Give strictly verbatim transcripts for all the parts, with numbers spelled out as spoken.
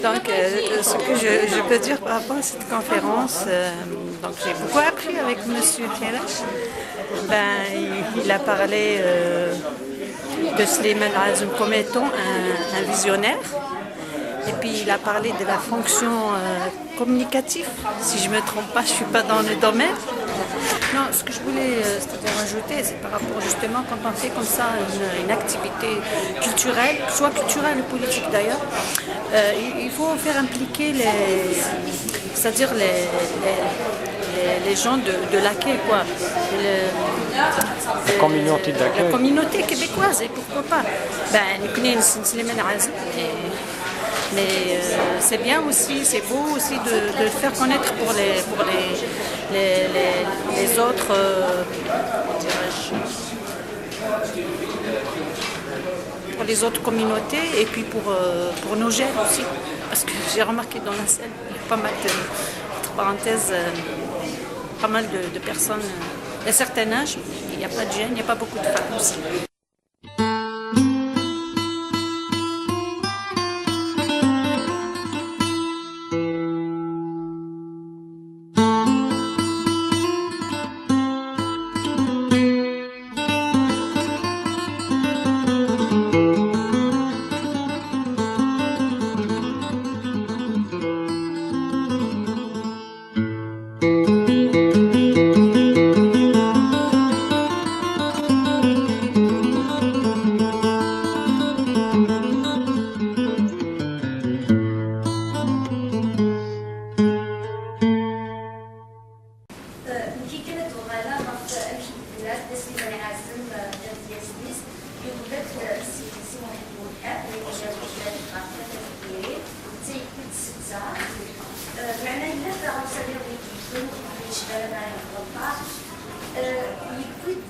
Donc, euh, ce que je, je peux dire par rapport à cette conférence, euh, donc j'ai beaucoup appris avec Monsieur Thiala. Ben, il, il a parlé euh, de Slimane Azem comme étant un, un visionnaire. Et puis, il a parlé de la fonction euh, communicative. Si je me trompe pas, je suis pas dans le domaine. Non, ce que je voulais euh, c'est-à-dire ajouter, c'est par rapport justement quand on fait comme ça une, une activité culturelle, soit culturelle ou politique d'ailleurs, euh, il, il faut faire impliquer les, c'est-à-dire les, les, les- les gens de, de l'accueil, quoi. Le- La communauté la d'accueil. Communauté québécoise, et pourquoi pas. Ben, نكون نسلم العزم, mais, mais euh, c'est bien aussi, c'est beau aussi de, de le faire connaître pour les, pour les, les, les, les autres, euh, comment dirais-je, pour les autres communautés et puis pour, euh, pour nos jeunes aussi. Parce que j'ai remarqué dans la salle, il y a pas mal de, entre parenthèses, euh, pas mal de, de personnes euh, d'un certain âge. Il n'y a pas de jeunes, il n'y a pas beaucoup de femmes aussi. Nekk kan ad d-uɣaleɣ ɣef amek i d-tenna Sliman Ɛazem tamedyazt-is, yuɣal-d si Si Muḥend Welḥad, mi yella Welḥad ɣef tafat n Yidir, netta yewwi-d setta, meɛna yella taɣawsa nniḍen i d-yewwin, yecba lamana yexleṭ-aɣ, yewwi-d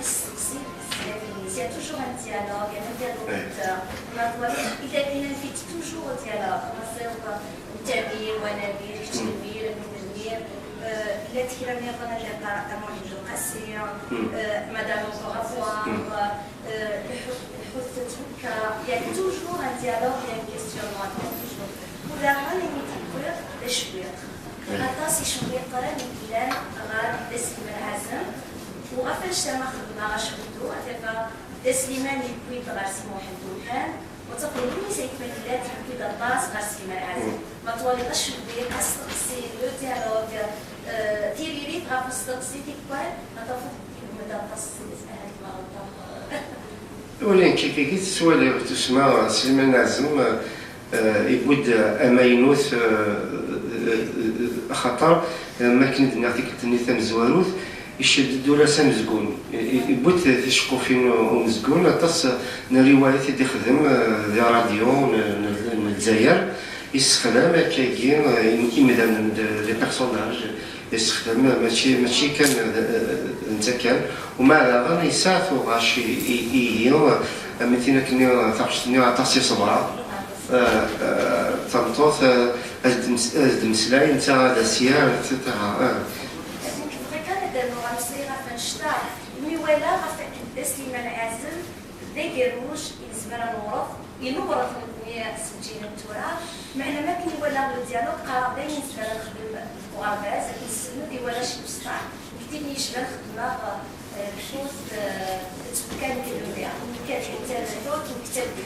asteqsi d tezlatin-is. Il y a toujours un dialogue, un interlocuteur. Ma twaliḍ, il invite toujours au dialogue. Ma tewwiḍ Netta d Lmir, wa d Lmir, kečč d Lmir, nekk d Lmir. Llant kra nniḍen, Lalla Muḥend Lqasi, Madame Encore Avoir, Lḥut Twekka. Il y a toujours un dialogue, il y a un questionnement, toujours. U daɣen, ayen i d-yewwi d acewwiq. Aṭas icewwiqen i yellan ɣer Dda Sliman Ɛazem, u ɣef wannect-a ma xedmeɣ acuddu, ad tafeḍ Dda Sliman yewwi-d ɣer Si Muḥend Welḥad, u tafeḍ Lewnis Ayt Mengellat yewwi-d aṭas ɣer Sliman Ɛazem. Ma twaliḍ acewwiq, asteqsi, le dialogue, euh, tiririt ɣef usteqsi, tikwal, ad tafeḍ yelmed aṭas, ahat ma ɣelṭeɣ. Ula d nekkini tettwaliɣ tusma Sliman Ɛazem, eh, yewwi-d amaynut, eh, axaṭer, eh, mi akken i d-nniɣ tikkelt-nni tamezwarut, icedd-d ula s amezgun. I- i- Yewwi-d ticeqqufin n umezgun, aṭas n riwayat i d-ixdem, eh, di ṛṛadyu n n- n Lezzayer, yessexdam akkagi, eh, im- imdanen, de- des personnages. Yessexdam mačči, mačči kan d, d netta kan, uma daɣen yesɛa tuɣac i, i, ihi, am tin akken taɣect-nni aṭas i ṣebra, eh, eh, d tameṭṭut, eh, ad d-ms- ad d-mmeslay, netta ad as-yerr, et cetera. Eh. Nekk bɣiɣ kan ad d-rnuɣ amsay ɣef annect-a, imi walaɣ ɣef akken Dda Sliman Ɛazem d agerruj i nezmer ad newṛet, i newṛet nekkni s lǧil n tura, meɛna mi akken i walaɣ le dialogue, qqareɣ d ayen i nezmer ad nexdem deg uɣerbaz, ad nesselmed i warrac imecṭaḥ, deg tin yecban xedmeɣ, eh, lḥut, eh, d twekka n Gelluli, twekka n Lḥut, twekka n Gelluli.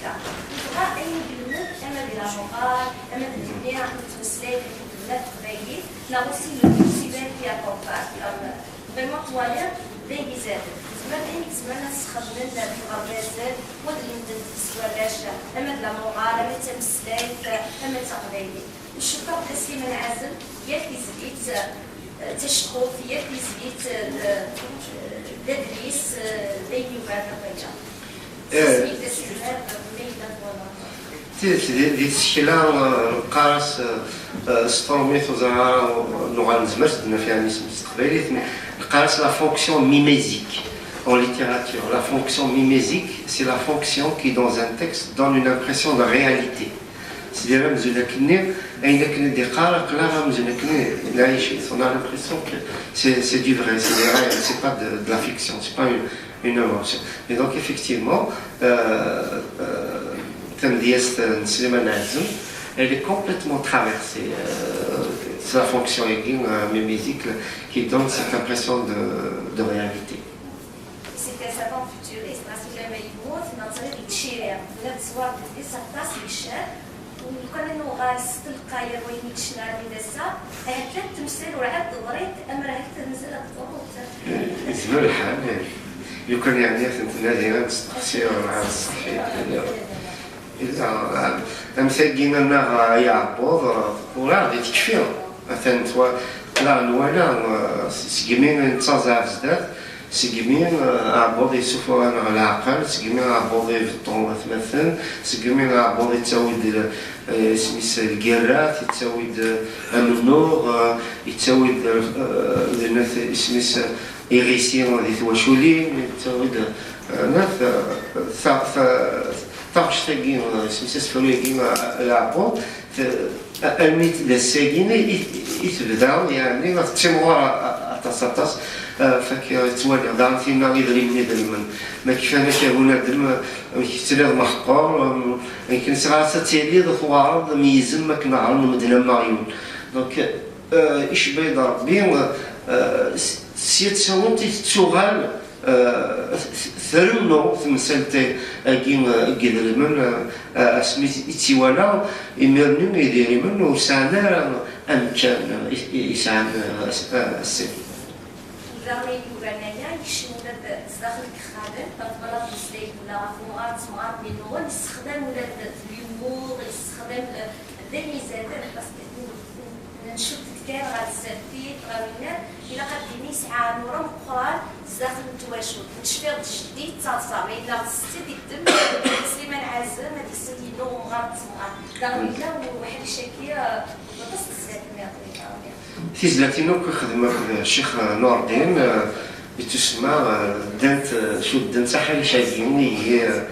Nebɣa ayen i yelmed, ama di la morale, ama di ddunit, nettmeslay, di ddunit, teqbaylit, neɣ aussi le, aussi bien qui accompagne, comme Vraiment twaliḍ d ayen izaden. Tezmer d ayen i izemren ad sxedmen d iɣerbazen, u ad lemden deg-s warrac, ama d la morale, ama d tameslayt, ama d taqbaylit. U cukkeɣ Dda Sliman Ɛazem, yal tizlit, eh, d taceqquft, yal tizlit, eh, d, eh, d adlis, eh, d ayen yugaren akk aya. Sismi d aselmad, ma yella twalaḍ. Tidet, di, di tsekla, eh, neqqar-as, eh, eh, s trumit, ur ẓriɣ ara, nuɣal nezmer ad d-naf yeɛni isem s teqbaylit, mais neqqar-as la fonction mimésique en littérature. La fonction mimésique, c'est la fonction qui, dans un texte, donne une impression de réalité. C'est-à-dire, amzun akkenni, ayen akken i d-iqqar, aql-aɣ amzun akkenni nɛic-it. On a l'impression que c'est, c'est du vrai, c'est des réels, c'est pas de, de la fiction, c'est pas une, une invention. Et donc, effectivement, euh, euh, tamedyazt n Sliman Ɛazem, Elle est complètement traversée. Euh, c'est la fonction aiguë, euh, mémésique, qui donne cette impression de, de réalité. C'est un savant futuriste, ɣas ulamma yemmut, neɣ ẓriɣ yettciriɛ. Tella teẓwert deg-s aṭas n ccɛer, u lukan ad nuɣal s telqay ar wayen i yecna armi d ass-a, ahat llant temsal ur ɛad d-ḍrint, amer ahat mazal ad d-ḍrunt. Yezmer lḥal, lukan yeɛni ad tent-nadi ad nesteqsi ur ɛad ṣṣeḥḥit. Illa, am tagi-nneɣ ay aɛebbuḍ, ur ɛad i tekfi. Atan twa-, la nwala, segmi nettaẓ ɣer zdat, segmi, eh, aɛebbuḍ yessuffuɣ-aneɣ leɛqel, segmi aɛebbuḍ ibeṭṭu atmaten, segmi aɛebbuḍ yettawi-d, eh, isem-is lgirrat, yettawi-d, eh, amennuɣ, eh, yettawi-d, eh, d-, isem-is, eh, iɣisi di twaculin, yettawi-d, eh, naf, eh, ta-, ta-, taɣect-agi, eh, isem-is asefru-agi, eh, aɛebbuḍ, t-, armi d ass-agi i, i, i tebda, yeɛni, tettimɣur a-, a-, aṭas, aṭas, eh, fak, eh, ttwaliɣ daɣen tinna idrimen, idrimen. Ma kfan akka bunadem, eh, amek tettiliḍ meḥqur, eh, akken sɣas ad tiliḍ tuɣaleḍ meyyzem akken ɣren medden am aɣyul. Donc, eh, icebba-yi-d Rebbi, eh, s-, sya d tawilt i tettuɣal, eh, t-, t-, trennu temsalt-agi, eh, n yidrimen, eh, asmi i tt-iwala, imir-nni idrimen ur sɛan ara amkan i, i, i sɛan, eh, as-, eh, ass-agi. Daɣen i yuran aya, yekcem ula d zdaxel n yexxamen, ɣef tbalaḍ n Zdayen ula ɣef umɣar d temɣart n Inuɣen, yessexdam ula d lumuṛ, yessexdam l-, d ayen izaden, parce que n-, n-, ncud-d kan ɣer tsertit, ɣer winna, ilaq ad d-yini yesɛa anur ameqqran zdaxel n twacult. Necfiɣ-d jeddi yettaḍsa, ma yella d setti d-yeddem Sliman Ɛazem, ad yessew yennuɣ umɣar d temɣart. Daɣen yella uḥric-agi, eh, waṭas n tezlatin-nniḍen i Ṛebbi. Tizlatin akk ixdem akked Ccix Nurdin, eh, yettusemma, eh, ddant, eh, cuddent aḥric-agi, ihi, eh,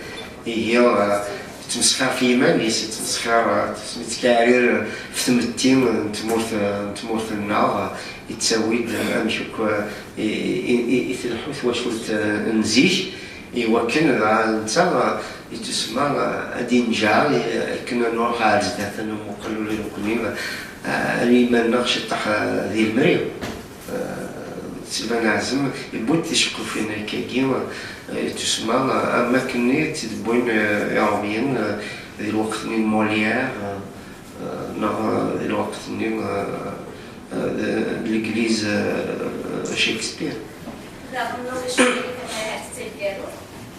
ihi, eh, yettmesxir f yiman-is, yettmesxir, eh, yettkeɛrir f tmetti n tmurt, eh, n tmurt-nneɣ, eh, yettawi-d amek akk, eh, i, i, i, i tleḥḥu twacult, eh, n zik, i wakken dɣa netta, eh, yettusemma, eh, ad d-inǧeɛ, eh, akken ad nruḥ ar zdat, ad nmuqel ula d nekkni, eh, ar yiman-nneɣ ciṭṭaḥ, eh, di lemri. Eh, Sliman Ɛazem yewwi-d ticeqqufin akkagi, eh, yettusemma, eh, am wakken i tt-id-wwin, eh, Iṛumyen, eh, di lweqt-nni n Molière, eh, eh, neɣ, eh, di lweqt-nni, eh, eh, d, d Legliz, eh, Shakespeare. Daɣen, ma ulac aɣilif, ad nɛahed taneggarut.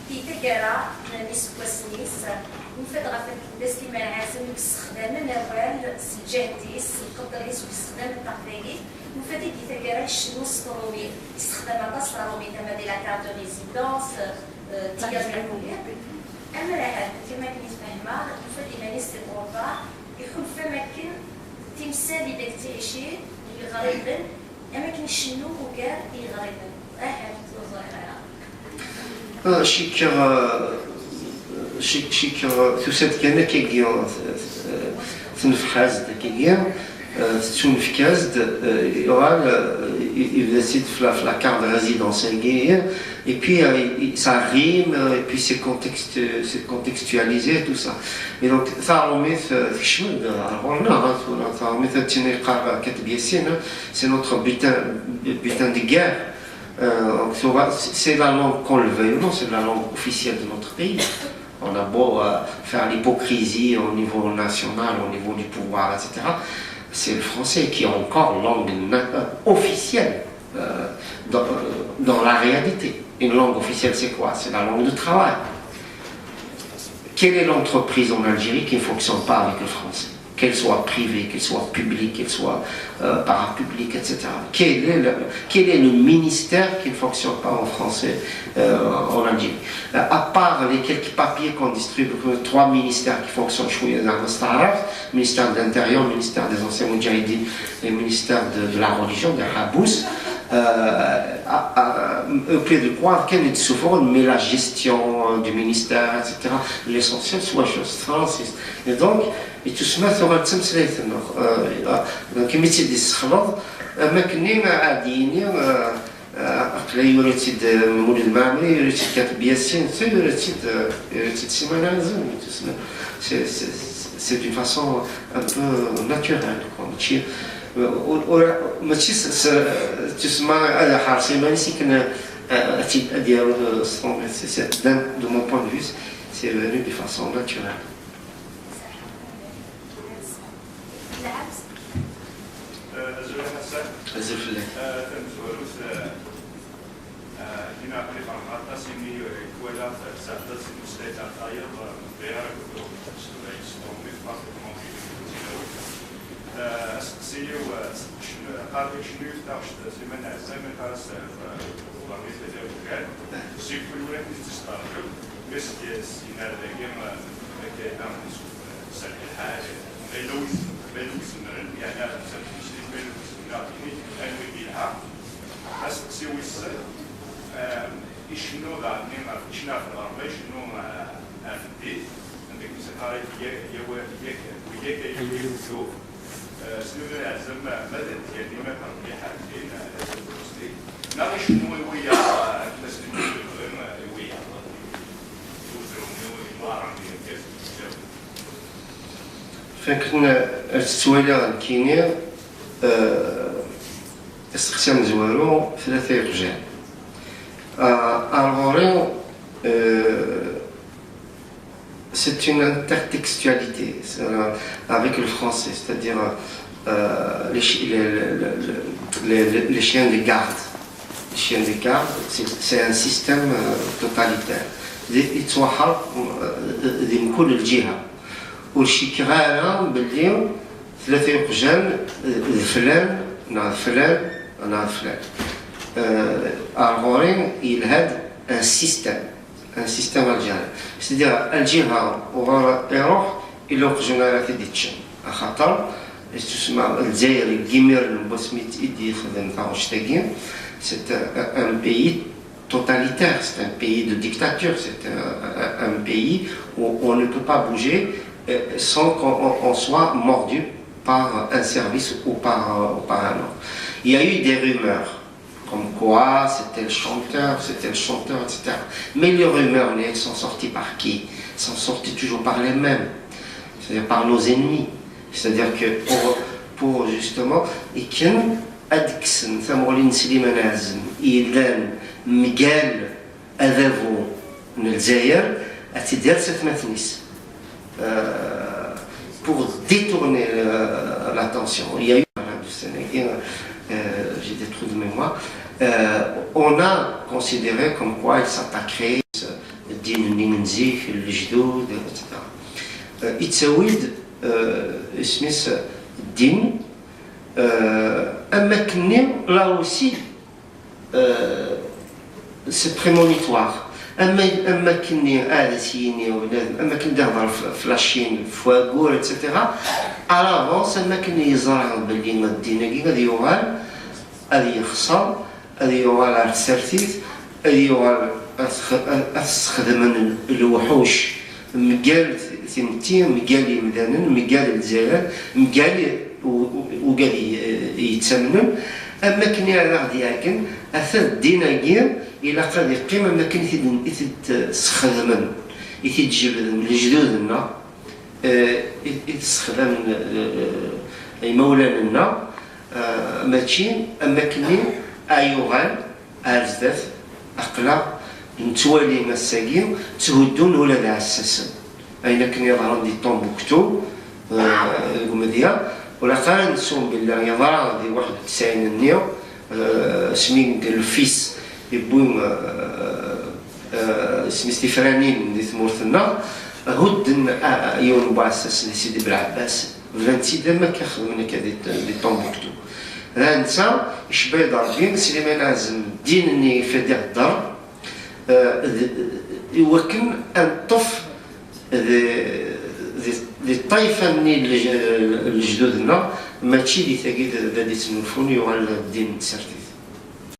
Di taggara n yiseggasen-is, nufa-d ɣef wakken d Sliman Ɛazem i yessexdamen awal s lǧehd-is, s lqedr-is, deg usexdam n taqbaylit. Nufa-d-id di taggara icennu s tṛumit, yessexdam aṭas taṛumit, ama di la carte de résidence, eh, tiyaḍ n Amer ahat, kama akken i tfehmeɣ, nufa-d iman-is di Uṛupa, iḥulfa am akken timsal i d ak-ttɛicin, i yeɣriben, am akken icennu ugar i yeɣriben. Ahat, ur ẓriɣ ara. Ah, cikkeɣ, ah, cik-, cikkeɣ, ah, tusa-d kan akkagi, ah, t-, t-, tnefḥ-as-d akkagi, ah, tettunefk-as-d, ah, yuɣal, ah, i-, yebda-tt-id f la, f la carte de résidence-agi, et puis, ah, i-, i-, ça rime, ah, et puis c'est contexte-, c'est contextualisé, tout ça. Et donc, taṛumit, ah, tekcem-d ar ɣur-neɣ, ah, tura, taṛumit ad tin yeqqar Kateb Yasin, ah, c'est notre butin, butin de guerre. Euh, donc, c'est, c'est la langue, qu'on le veuille ou non, c'est la langue officielle de notre pays. On a beau, euh, faire l'hypocrisie au niveau national, au niveau du pouvoir, et cetera, c'est le français qui est encore langue na-, euh, officielle, euh, dans, euh, dans la réalité. Une langue officielle, c'est quoi ? C'est la langue de travail. Quelle est l'entreprise en Algérie qui ne fonctionne pas avec le français ? Qu'elle soit privée, qu'elle soit publique, qu'elle soit, euh, parapublique, et cetera. Quel est le, quel est le ministère qui ne fonctionne pas en français, euh, en Algérie ? Euh, à part les quelques papiers qu'on distribue, euh, trois ministères qui fonctionnent, شوية زعما استعرفت, ministère de l'Intérieur, ministère des Anciens Moudjahidines et ministère de, de la Religion, des Habous, euh, à, à, au pied de quoi, كاين يتسوفون, mais la gestion, euh, du ministère, et cetera, l'essentiel, soit je suis français. Et donc, yettusemma tuɣal d tameslayt-nneɣ. Euh, donc, imi tt-id-yessexleḍ, am wakken-nni ad d-yini, euh, euh, aql-i yura-tt-id, euh, Mulud Mɛemmri, yura-tt-id Kateb Yasin, tu yura-tt-id, euh, yura-tt-id Sliman Ɛazem, yettusemma. C'est, c'est, C'est d'une façon un peu naturelle, quoi. Mačči, euh, ur, ur, mačči s, s, tusma ad iḥerṣ iman-is akken, euh, ad tt-id-, ad yaru s tṛumit. C'est, c'est, d'un, de mon point de vue, c'est venu de façon naturelle. Azul fell-ak. Dima aql-i ferḥeɣ aṭas imi, eh, i k-walaɣ tesɛeddaḍ timeslayt ɣer tayeḍ, eh, bɣiɣ ara k-id-uɣeɣ s teqbaylit s tṛumit, parfaitement bilingue, d tilawin. Eh, aseqsi-iw, eh, qqaren-d acennu yif taɣect Sliman Ɛezzam, iqqar-as, eh, uɣermi tala ugar. Seg win ur akken i tt-isterǧeb, mi s-d-, s-yenna ar dagi, eh, akka yella, eh, serḥ lḥal, ma yella wi, ma yella wi zemren, yeɛni ad nserḥ s tmusni, ma yella wi zemren ad d-yini anwa i d-yelha. Aseqsi wis sin, eh, icennu daɣen ɣef, icennu ɣef lɣerba, icennu, eh, ɣef ddin, anda akken i s-iqqar, ya, ya, ya, ya, ya, ya, eh, Sliman Ɛezzam, ma, ma d ddin, ma d ddin, eh, neɣ icennu i wiyaḍ, eh, akken ad s-d-yebɣi, eh, i wiyaḍ. Ur d-rewni, ur d-rewni, ur d-rewni. Akken ad tettwaliḍ nekkini, eh, asteqsi amezwaru, tlata yeqjan. Ah, ar ɣur-i, eh, c'est une intertextualité, c'est, euh, avec le français, c'est-à-dire, euh, les chi-, les, les, les, les, les, les chiens de garde. Les chiens de garde, c'est, c'est un système, euh, totalitaire. Di, yettwaḥerk, euh, di mkul lǧiha. Ur cikkeɣ ara belli tlata yeqjan, euh, d flan, neɣ d flan, neɣ d flan. Euh, ar ɣur-i, yelha-d un système, un système algérien. C'est-à-dire, lǧiha uɣur iruḥ, ila uqjun ara t-id-iččen. Axaṭer, yettusma Lezzayer deg yimiren n wasmi i d-yexdem taɣect-agi, c'est un, un pays totalitaire, c'est un pays de dictature, c'est un, un, un pays où on ne peut pas bouger, euh, sans qu'on, on, on soit mordu par un service ou par, ou par un autre. Il y a eu des rumeurs, comme quoi c'était le chanteur, c'était le chanteur, et cetera. Mais les rumeurs, elles sont sorties par qui ? Elles sont sorties toujours par les mêmes, c'est-à-dire par nos ennemis. C'est-à-dire que pour, pour justement, akken ad kksen tamuɣli n Sliman Ɛezzam, yellan mgal adabu n Lezzayer, ad tt-id-yers atmaten-is. Euh, pour détourner, euh, l'attention. Il y a eu, euh, j'ai des trous de mémoire. Euh, on a considéré comme quoi il s'attaquerait, euh, ddin-nni n zik, lejdud, et cetera. Euh, yettawi-d, euh, isem-is ddin, euh, am wakken-nni, là aussi, euh, c'est prémonitoire. Am, am wakken-nni ad as-yini bnadem, am wakken d-ihḍer f, f la Chine, f waggur, et cetera. À l'avance, am wakken yeẓra belli ddin-agi ad yuɣal, ad yexṣer, ad yuɣal ar tsertit, ad yuɣal ad t-, ad, ad t-sxedmen lewḥuc mgal timetti, mgal yimdanen, mgal Lezzayer, mgal u-, u-, ugad i, i yettamnen, am wakken i ara aɣ-d-iɛeggen, ata ddin-agi ilaq ad iqqim am wakken i t-id-, i t-id-sxedmen, i t-id-jebden lejdud-nneɣ, eh, i, i t-sexdamen, eh, imawlan-nneɣ, eh, mačči am wakken i ay-uɣal ar zdat, aql-aɣ nettwali ass-agi tthuddun ula d iɛessasen. Ayen akken yeḍran di Tombouctou, eh, deg umedya, ur ilaq ara ad nessum belli yeḍra di waḥed u tesɛin-nni, eh, asmi deg lfis yewwi, eh, eh, isem-is tifranin di tmurt-nneɣ, hudden, ah, yiwen n uɛessas di Sidi Belɛebbas, bdan-tt-id am akka xedmen akka di, di Tombouctou. Dɣa netta, icebba-yi-d Ṛebbi, Sliman Ɛazem, ddin-nni yif ad ihedder, eh, d, i wakken ad neṭṭef di, di, di ṭṭayfa-nni n lej-, lejdud-nneɣ, mačči di tagi d, d ad ittnulfun yuɣal d ddin n tsertit.